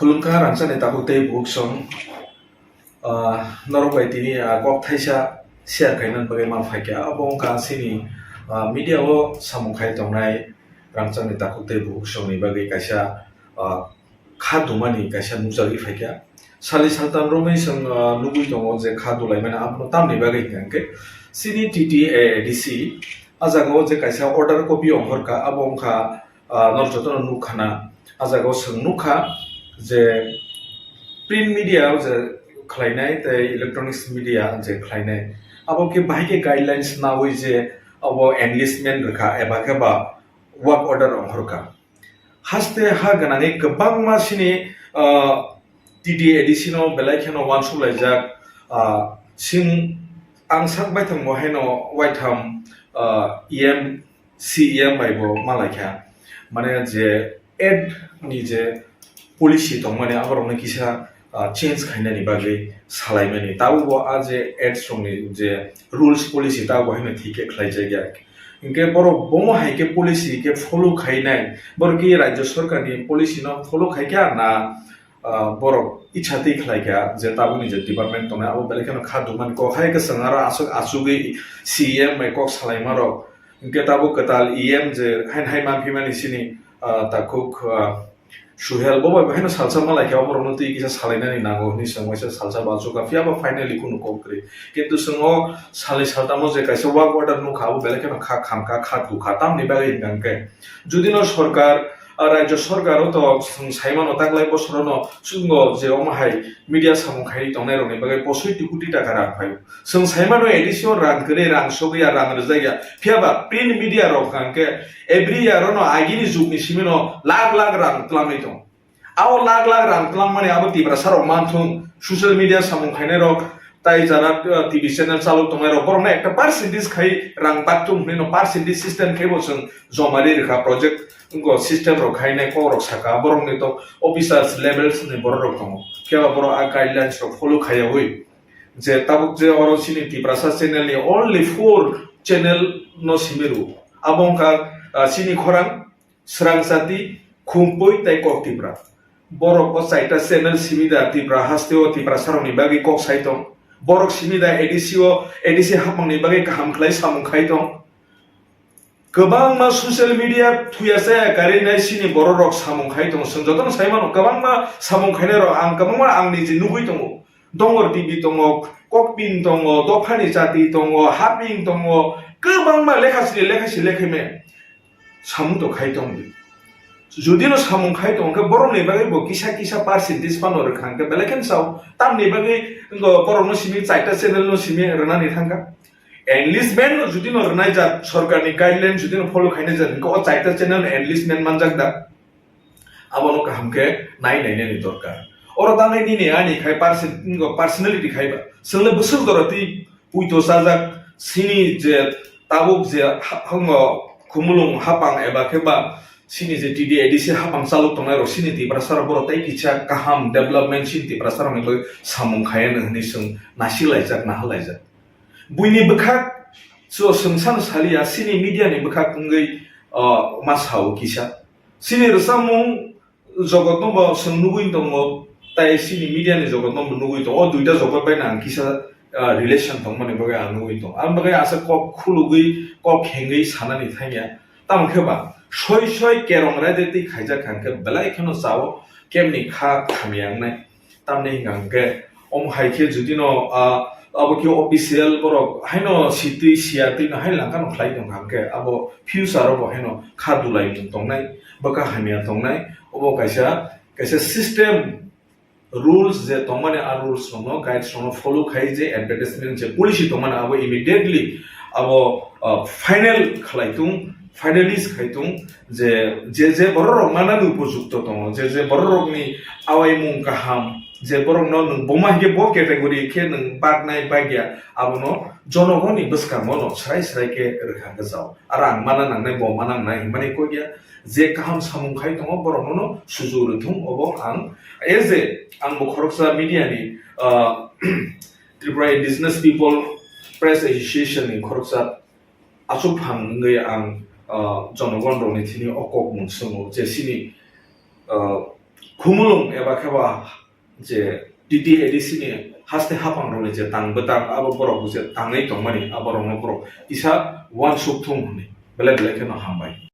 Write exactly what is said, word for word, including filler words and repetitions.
Khulumkha rangchakni takhuk tei bukhuk song, ah, norok bai tini, ah, kok thaisa share khainani bagwi ma phaikha. Abo wngkha chini, ah, media o samung khai tongnai rangchakni takhuk tei bukhuk songni bagwi kaisa, ah, kha dumani kaisa nukjagwi phaikha. Sali saltam romwi chwng, ah, nugwi tongo je kha dulaimani abono tamni bagwi hwnkha hwnkhe chini T T A A D C a jaga o je kaisa order copy ongkhorkha, abo wngkha, ah, norok jotono nukkhana. A jaga o chwng nukha je print media o je khlainai tei electronics media je khlainai, abo khe bahai khe guidelines naui je abo enlistment rwkha eba khe ba work order ongkhorkha. Haste ha gwnangwi kwbangma chini, ah, T T A D C no belai kheno uansuk laijak, ah, sing ang sak baithang bo haino waitham, ah, E M, C E M bai bo malaikha. Mane je ad ni je policy tongmani aborokno kisa, ah, change khainani bagwi salaimani. Tabukbo a je ads rokni je rules policy tabukbo haino thik khe khlaijakya. Hinkhe borok bomo hai khe policy khe follow khainai, borok ki rajya sarkarni policy no follow khaikha na, ah, borok ichha twi khlaikha je tabukni je department tongnai abo belai kheno kha dumani kok hai khe chwng aro aswk achugwi C E M bai kok salaimarok. Hinkhe tabuk kwtal E M je hain hai manphimani chini, ah, takhuk, ah, Suhel bo bai bo haino salsa malaikha, oborokno twi kisa salainani nango hwnwi chwng waisa salsa bo achukha, phiya ba finally kunu kok kwrwi. Kintu chwng o salni saltamo je kaisa work order nukha, abo belai kheno kha khamkha, kha dukha, tamni bagwi hwnkha hwnkhe judino sorkar, ah, rajya sorkar o to chwng saimano taklai bosorono chwngno je omo hai media samung khaiwi tongnairokni bagwi posoi ti koti taka rang phaio. Chwng saimano A D C o rang kwrwi, rang sogwi ya, rang rwjak ya. Phiya ba print media rok hwnkha hwnkhe every year ono agini jugni simi no lakh lakh rang twlamwi tong. Abo lakh lakh rang twlammani abo Tiprasa rok manthung, social media samung khainai rok, tai jara, uh, T V channel chalok tongnai rok, borok no ekta percentage khai rang bakthung hwnwi no percentage system khai bo chwng joma ri rwkha project wngkha system rok khainai kok rok saka, borok ni to officers levels ni borok rok tongo. Phiya ba borok a guidelines rok follow khaiyawi je tabuk je oro chini Tiprasa channel ni only four channel no simi rw. Abo wngkha, ah, chini khorang, Srang Chati, Khumpui tei Kok Tipra. Borok o chaita channel simi da Tipra haste o Tiprasa rok ni bagwi kok sai tong. Borok simi da A D C o, A D C hapmang ni bagwi kaham khlai samung khai tong. Kwbangma social media thuya chaya karwi nai chini borok rok samung khai tongo. Chwng jotono sai mano, kwbangma samung khainai rok ang kwbangma ang niji nugwi tongo. Dongor T V tongo, Kokpin tongo, Dophani Chati tongo, Haping tongo, kwbangma lekha sri lekha sri lekha me samung to khai tong di. Judino samung khai tong khe borok ni bagwi bo kisa kisa percentage phano rwkha hwnkhe belai kheno sao. Tamni bagwi wngkha borok no simi chaita channel no simi rwnani thangkha. Enlistment no judino rwnai jat, sorkarni guideline judino follow khainai jat, hwnkhe o chaita channel enlistment manjak da? Abono kaham khe nai nainani dorkar. Oro tangnai nini ani khai perso-, personality khai ba. Chwngno bwswk jora twi puito chajak, chini je tabuk je ha-, hango khumulung hapang eba khe ba chini je T D A D C hapang chalok tongnai rok chini Tiprasa rok borok tei kisa kaham development chini Tiprasa rokni bagwi samung khaiya hwnwi chwng nasi laijak, naha laijak. Buini bwkhak so chwng sano saliya, chini media ni bwkhak wngwi, ah, ma sao kisa. Chini rwchapmung jogotno bo chwng nugwi tongo, tai chini media ni jogotno bo nugwi tongo. O duita jogot bai nang kisa, ah, relation tongmani bagwi ang nugwi tongo. Ang bagwi asa kok khulugwi, kok hengwi sanani thangya. Tamo khe ba soi soi kerong raide twi khaijak kha hwnkhe belai kheno chao, kemni kha khamya wngnai. Tamni hwnka hwnkhe, omo hai khe judino, ah, abo khe official borok haino sitwi siya twino hai langkhano khlai tongkha hwnkhe, abo future o bo haino kha dulaimung tongnai, bwkha hamya tongnai, obo kaisa, kaisa system, rules je tongmani, a rules rokno, guides rokno follow khai je advertisement je policy tongmani, abo immediately abo, ah, final khlai tung, finalize khai tung, je, je, je borok rok manani upojukto tongo, je, je borok rokni awaimung kaham, je borokno nwng buma hinkhe bo category khe nwng baknai bagya, abono jonogoni bwskango no srai srai khe rwkha gajao. Aro ang mana nangnai, bo mana nangnai hinmani kok ya, je kaham samung khai tongo borokno no suju rwthung, obo ang as a, ang bo khoroksa media ni, ah, Tripura Indigenous People Press Association ni khoroksa achukphang wngwi ang, ah, jonogon rokni thini o kok mung swngo je chini, ah, khumulwng eba khe ba je T T A D C ni haste haphang rokni je tang bwtang abo borok je tangwi tongmani abo rokno borok kisa uansuk thung hwnwi belai belai kheno hambai.